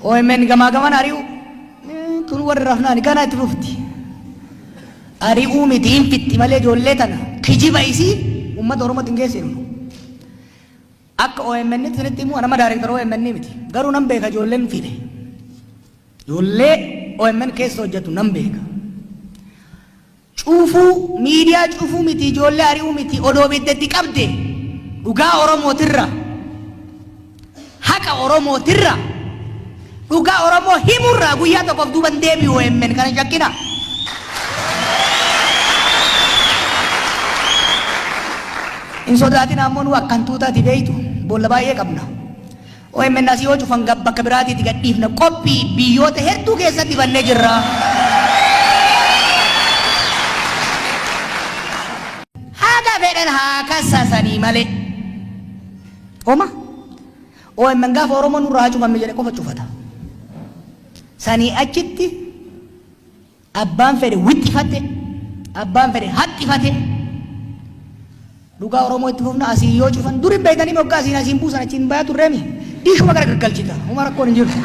OMN gamaa gaman ari'u tun warri rafnaani ganaa itti fufti. Ari'uu miti hin fitti malee ijoollee tana kijiba isii uummata Oromootti hin geessinu. Akka OMN tti isinitti himu nama daayirektara OMN miti. Garuu nan beeka ijoolleen fide. Ijoollee OMN keessa hojjetu nan beeka. Cufuu, miidiyaa cufuu miti, ijoollee ari'uu miti, odoo ibidda itti qabde dhugaa Oromootirra, haqa Oromootirra, dhugaa Oromoo himurraa guyyaa tokkoof duuba hin deebi'u OMN kana hin shakkinaa. Hin sodaatinaa ammoo nu akka hantuutaati beeytu boolla baay'ee qabna. Omn asii yoo cufan gab bakka biraatiiti gad dhiifna qophii biyyoota hedduu keessatti bannee jirra. Haga fedhan haa kassasanii malee. Oma OMN gaafa Oromoon nurraa haa cufamne jedhe qofa cufata. Sanii achitti Abbaan fedhe wixxifate, abbaan fedhe haxxifate. Dhugaa Oromoo itti fufna asii yoo cufan dur hin beektanii moggaa asiin asiin buusan achiin bayaa turreemi. Diishuma gara gaggalchita. Homa rakkoon hin jiru.